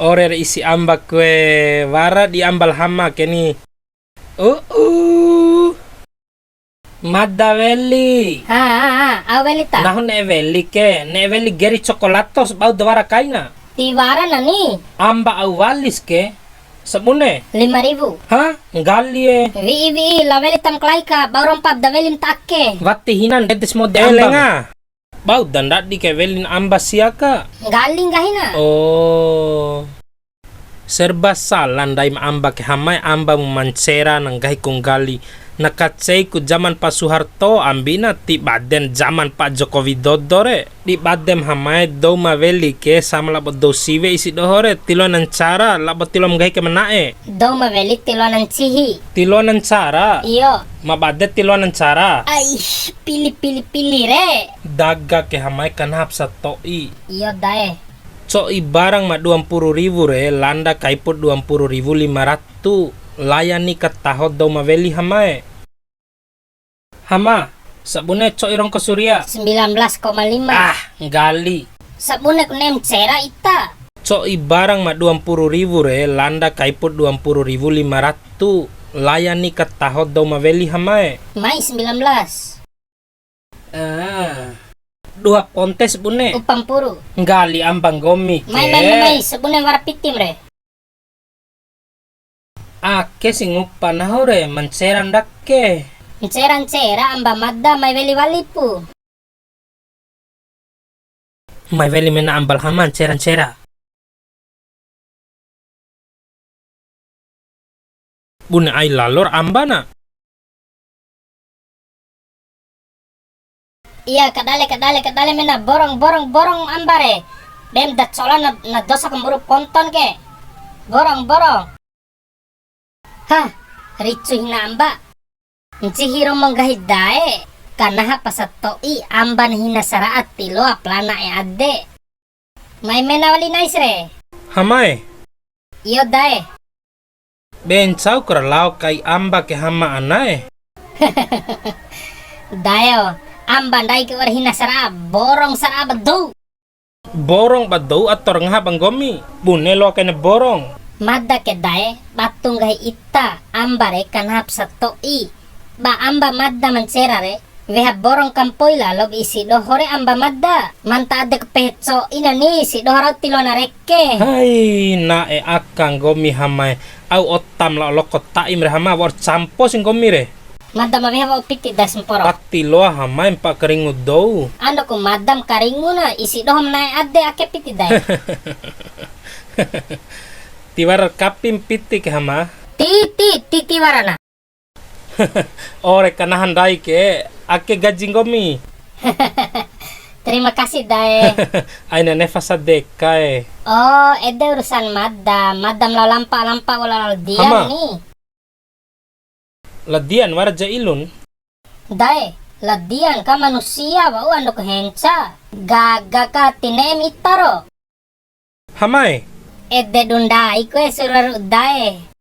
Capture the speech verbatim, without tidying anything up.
Ore re isi amba kue, wara di amba la Hama ke ni. Uh, uh. Mada weli. Ha, ha, ha, au weli ta? Nahu ne'e weli ke, ne'e weli geri cokolatos bau da wara kaina. Tiwara na ni? Amba au walis ke, sabune? Lima ribu. Ha? Nggali e. Wi'i, wi'i, la weli tam kalai ka, bau rompa da weli ma ta ake. Wati hinan dedes mode amba. Elenga. Bau da ndadi ke welin amba sia ka. Nggali nggahina. Oh. Serba salah ndaim amba ke Hamae, amba mu ma ncera na nggahi ku nggali. Na kacei ku zaman Pa Suharto ambina, ti baden zaman Pa Joko Widodo re. Di badem Hamae, dou ma weli ke sama labo dou siwe isi doho re, tiloa na ncara labo tiloa ma nggahi ke ma na'e. Dou ma weli tiloa na ncihi. Tiloa na ncara? Iyo. Ma bade tiloa na ncara? Aih, pili, pili, pili re. Daga ke Hamae, kanahap sato'i. Iyo dae. Co'i barang ma dua mpuru riwu re, landa kaipu dua mpuru riwu lima ratu. Layani kataho dou ma weli Hamae. Hama, sabune co'i rongko Surya? Sembilan belas koma lima. Ah, nggali. Sabune ku ne'e ma ncera ita. Co'i barang ma dua mpuru riwu re, landa kaipu dua mpuru riwu lima ratu. Layani kataho dou ma weli Hamae. Mai sembilan belas. Ah. Dua ponte sabune. Upa mpuru. Nggali amba nggomi ke. Mai, mai, mai, mai, sabune wara pitim re. Ake si ngupa nahu re, ma ncera ndake. Ncera, ncera, amba mada mai weli walipu. Mai weli mena amba la Hama, ncera, ncera. Bune ai lalor amba na. Iya, kadale, kadale, kadale mena, borong, borong, borong amba re. Dem da cola na, na dosa kamburu ponton ke. Borong, borong. Hah, ricu hina amba. Ncihi romo nggahi dae, kanaha pa sato'i amba na hina sara'a tiloa pala na'e ade. Mai mena wali nais re. Hamae. Iyo dae. Be ncau kura lao kai amba ke Hama anae. Dae o, amba ndai ke wara hina sara'a, borong sara'a ba dou. Borong ba dou ator ngaha ba nggomi, bune loa kaina borong. Mada ke dae, batu nggahi ita, amba re kanahap sato'i. Ba amba mada ma ncera re, weha borong kampoi lalo ba isi doho re amba mada. Manta ade ke pehe co'i na ni, isi doho rau tiloa na reke. Hai, na'e aka nggomi Hamae, au otam lao loko ta'im re Hama, wa'ur campo si nggomi re. Mada ma weha wa'u piti dae samporo. Pati loa Hamae mpa karingu dou. Ando ku mada ma karingu na, isi doho ma na'e ade ake piti dae. Tiwara kapim piti ke Hama. Ti, ti, ti, tiwara na. Ore kanaha ndai ke, ake gaji nggomi. Terima kasih dae. Aina nefa sadeka e. Oh, ede urusan mada, mada ma lao lampa, lampa wala lao dia Hama. Ni. La Dian wara ja ilun. Dae, la Dian ka manusia, wa'u ando ku henca. Gaga ka ti ne'em ita ro. Hamae. Ede du ndai ku e sura ru'u dae.